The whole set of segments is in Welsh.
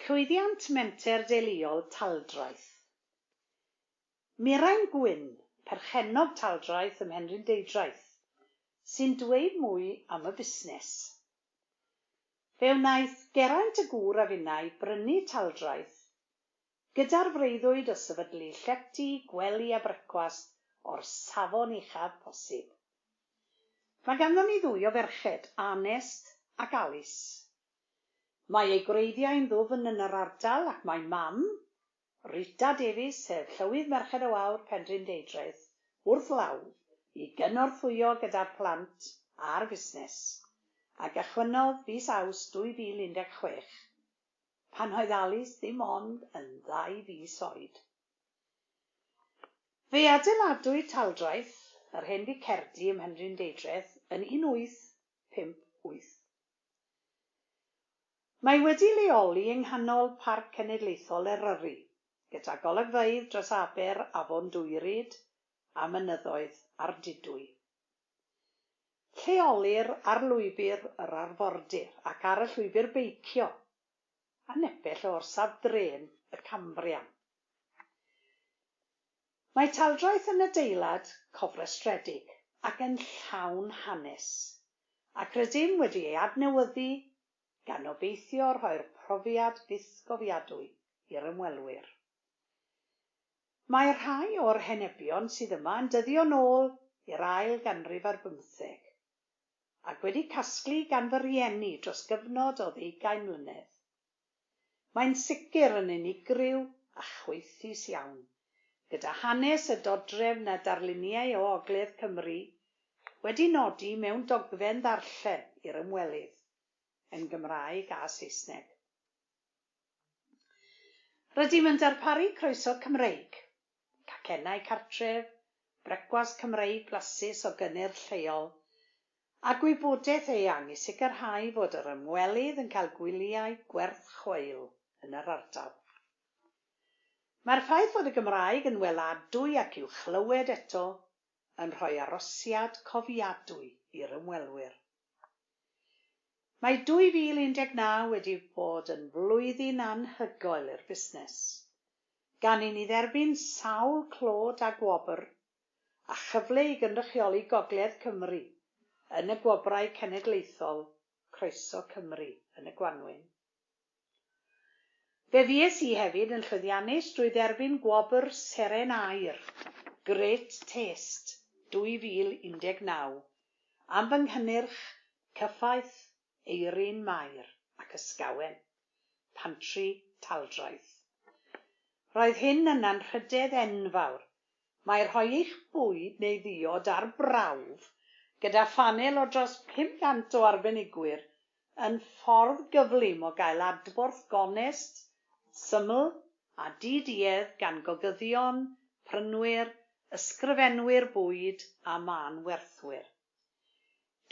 Llwyddiant menter deuluol Taldraeth. Mirain Gwyn, perchennog Taldraeth ym Mhenrhyndeudraeth, sy'n dweud mwy am y busnes. Fe wnaeth Geraint y gŵr a finnau brynu Taldraeth gyda'r freuddwyd o sefydlu llety gwely a brecwast o'r safon uchaf posib. Mae ganddon ni ddwy o ferched, Anest ac Alys. Mae eu gwreiddiau'n ddwfn yn yr ardal ac mae mam, Rita Davies, sef Llywydd Merched y Wawr Penrhyndeudraeth, wrth law i gynorthwyo gyda'r plant a'r busnes, a gychwynnodd fis Awst 2016, pan oedd Alys ddim ond yn ddau fis oed. Fe adeiladwyd Taldraeth, yr hen ficerdy ym Mhenrhyndeudraeth, yn 1858. Mae wedi leoli yng nghanol Parc Cenedlaethol Eryri, gyda golygfeydd dros aber Afon Dwyryd a mynyddoedd Ardudwy. Lleolir ar lwybr yr arfordir ac ar y llwybr beicio, a nepell o orsaf drên y Cambrian. Mae Taldraeth yn adeilad cofrestredig ac yn llawn hanes, ac rydym wedi ei adnewyddu gan obeithio rhoi'r profiad bythgofiadwy i'r ymwelwyr. Mae rhai o'r henebion sydd yma yn dyddio nôl i'r ail ganrif ar bymtheg, ac wedi casglu gan fy rhieni dros gyfnod o ddeugain mlynedd. Mae'n sicr yn unigryw a chwaethus iawn, gyda hanes y dodrefn a darluniau o Ogledd Cymru wedi nodi mewn dogfen ddarllen i'r ymwelydd, yn Gymraeg a Saesneg. Rydym yn darparu croeso Cymreig, cacennau cartref, brecwast Cymreig blasus o gynnyrch lleol, a gwybodaeth eang i sicrhau fod yr ymwelydd yn cael gwyliau gwerth chweil yn yr ardal. Mae'r ffaith fod y Gymraeg yn weladwy ac i'w chlywed eto yn rhoi arosiad cofiadwy i'r ymwelwyr. Mae 2019 wedi bod yn flwyddyn anhygoel i'r busnes, gan i ni dderbyn sawl clod a gwobr, a chyfle i gynrychioli Gogledd Cymru yn y Gwobrau Cenedlaethol Croeso Cymru yn y Gwanwyn. Fe fues i hefyd yn llwyddiannus drwy dderbyn gwobr Seren Aur Great Taste 2019 am fy nghynnyrch Cyffaith, Eirin Mair ac Ysgawen, Pantri Taldraeth. Roedd hyn yn anrhydedd enfawr. Mae rhoi eich bwyd neu ddiod ar brawf gyda phanel o dros 500 o arbenigwyr yn ffordd gyflym o gael adborth gonest, syml a di-duedd gan gogyddion, prynwyr, ysgrifenwyr bwyd a mân-werthwyr.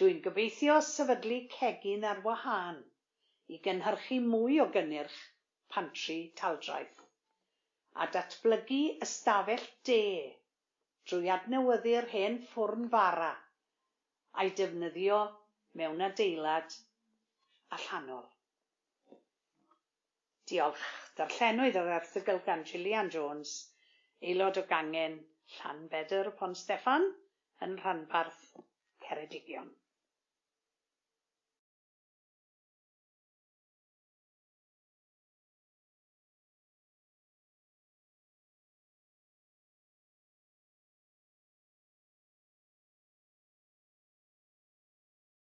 Dwi'n gobeithio sefydlu cegin ar wahân i gynhyrchu mwy o gynnyrch pantri Taldraeth, a datblygu ystafell de drwy adnewyddu'r hen ffwrn fara a'i defnyddio mewn adeilad allanol. Diolch. Darllenwyd yr erthygl gan Gillian Jones, aelod o gangen Llanbedr Pont Steffan yn rhanbarth Ceredigion.